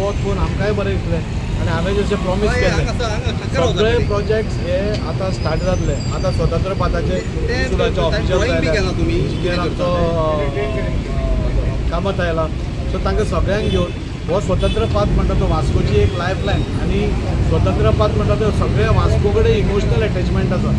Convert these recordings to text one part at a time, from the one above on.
वच पळोवन आमकांय बरें दिसलें आनी हांवें जशें प्रॉमीस केलें सगळे प्रोजेक्ट्स हे आतां स्टार्ट जातले. आतां स्वतंत्र पाथाचे स्कुलाचे ऑफिशियल इंजिनियर आमचो कामत आयला, सो तांकां सगळ्यांक घेवन हो स्वतंत्र पाथ म्हणटा तो वास्कोची एक लायफ लायन आनी स्वतंत्र पाथ म्हणटा तो सगळे वास्को कडेन इमोशनल एटॅचमेंट आसा,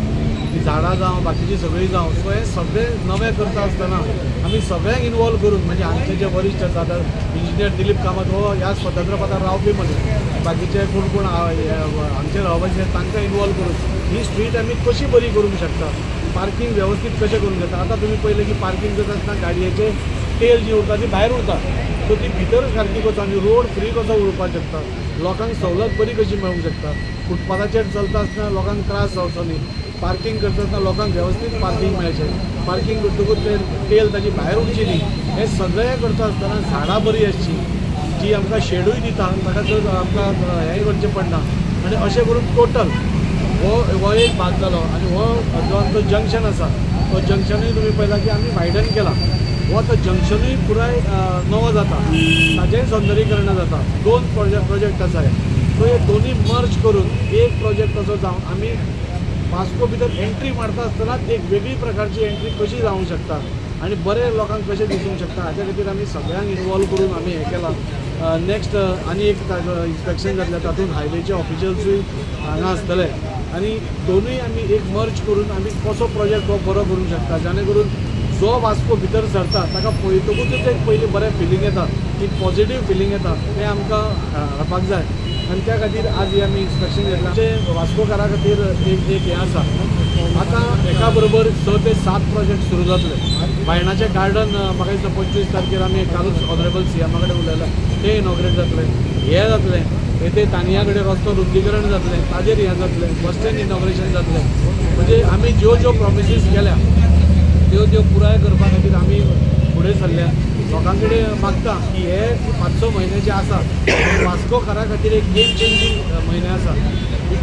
ती झाडां जावं बाकीची सगळीं जावं. सो हें सगळें नवें करता आसतना आमी सगळ्यांक इनवॉल्व करून म्हणजे आमचे जे वरिश्ठ आसा आतां इंजिनियर दिलीप कामत हो ह्या स्वतंत्र पाथार रावपी मनीस, बाकीचे कोण कोण आमचे रावपाचे तांकां इनवॉल्व करून ही स्ट्रीट आमी कशी बरी करूंक शकता, पार्कींग वेवस्थीत कशें करूंक शकता. आतां तुमी पळयलें की पार्कींग करता आसतना गाडयेचे तेल जी उरता ती भायर उरता, सो ती भितर सारकी कसो आनी रोड फ्री कसो उरपाक शकता, लोकांक सवलत बरी कशी मेळूंक शकता, फुटपाथाचेर चलता आसतना लोकांक त्रास जावचो न्ही, पार्कींग करता आसतना लोकांक वेवस्थीत पार्कींग मेळचें, पार्कींग करतकूच तें तेल ताजी भायर उरची न्ही, हें सगळें करता आसतना झाडां बरी आसची जी आमकां शेडूय दिता ताका चड आमकां हेंय करचें पडना. आनी अशें करून टोटल हो एक भाग जालो. आनी हो जो आमचो जंक्शन आसा तो जंक्शनूय तुमी पळयला की आमी वायडन केला, हो आतां जंक्शनूय पुराय नवो जाता, ताजेंय सौंदर्यीकरण जाता. दोन प्रोजेक्ट आसा हे, सो हे दोनूय मर्ज करून एक प्रोजेक्ट असो जावन आमी वास्को भितर एंट्री मारता आसतनाच एक वेगळी प्रकारची एंट्री कशी जावंक शकता आनी बरें लोकांक कशें दिसूंक शकता हाच्या खातीर आमी सगळ्यांक इनवॉल्व करून आमी हें केलां. नेक्स्ट आनी एक इन्स्पेक्शन जातलें तातूंत हायवेचे ऑफिशियल्सूय हांगा आसतले आनी दोनूय आमी एक मर्ज करून आमी कसो प्रोजेक्ट हो बरो करूंक शकता जाणे करून जो वास्को भितर सरता ताका पळयतकूच एक पयलीं बरें फिलींग येता, एक पॉझिटीव फिलींग येता, तें आमकां हाडपाक जाय. आनी त्या खातीर आज हें आमी इन्स्पेक्शन घेतलां. आमचे वास्कोकारा खातीर एक एक हें आसा, आतां एका बरोबर 6 ते 7 प्रोजेक्ट सुरू जातले. बायणाचें गार्डन म्हाका दिसता 25 तारखेर आमी कालूच ऑनरेबल सीएमा कडेन उलयलां, तें इनॉग्रेट जातलें, हें जातलें, ते तानिया कडेन रस्तो रुंदीकरण जातलें, ताजेर हें जातलें, बस स्टँड इनॉग्रेशन जातलें. म्हणजे आमी ज्यो ज्यो प्रॉमिसीस केल्या त्यो त्यो पुराय करपा खातीर आमी फुडें सरल्या. लोकां कडेन मागता की हे 5-6 म्हयने जे आसा हे वास्कोकारा खातीर एक गेम चेंजींग म्हयने आसा,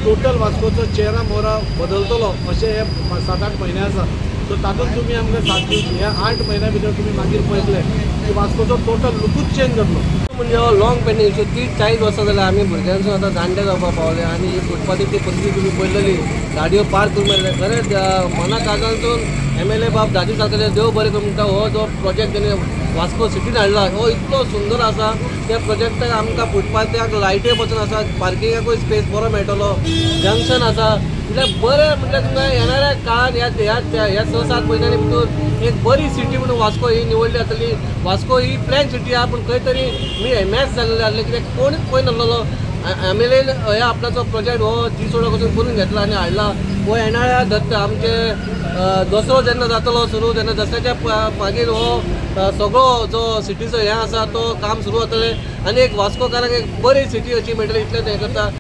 टोटल वास्कोचो चेहरा मोहरा बदलतलो अशें हे 7-8 म्हयने आसा. सो तातूंत तुमी आमकां साथ दिवची. ह्या 8 म्हयन्या भितर तुमी मागीर पळयतले की वास्कोचो टोटल लुकूच चेंज जातलो. म्हणजे हो लॉंग पेंडींग इशू 30-40 वर्सां जाल्यार आमी भुरग्यांसून आतां जाणटे जावपाक पावले आनी ही फुटपाथीची परिस्थिती तुमी पळयलेली, गाडयो पार्क करून मेळ्ळे. खरेंच मना काळजांतून MLA बाब दाजी सारकेले देव बरें करूं म्हणटा. हो जो प्रोजेक्ट तेणे वास्को सिटीन हाडला हो इतलो सुंदर आसा. त्या प्रोजेक्टाक आमकां फुटपाथाक लायट्यो पसून आसा, पार्किंगाकूय स्पेस बरो मेळटलो, जंक्शन आसा. म्हटल्यार बरें म्हटल्यार तुमकां येणाऱ्या काळान ह्या ह्या ह्या 6-7 म्हयन्यांनी भितर एक बरी सिटी म्हणून वास्को ही निवडली जातली. वास्को ही प्लॅन सिटी आहा, पूण खंय तरी मॅच जाल्लें आसलें कित्याक कोणूच पळय नासलेलो. MLA हे आपणाचो प्रोजेक्ट हो दिसवडो कसून करून घेतला आनी हाडला. हो येणाऱ्या दत्त आमचे दसरो जेन्ना जातलो सुरू तेन्ना दसऱ्याच्या मागीर हो सगळो जो सिटीचो हें आसा तो काम सुरू जातलें आनी एक वास्कोकारांक एक बरी सिटी अशी मेळटली इतलें हें करता.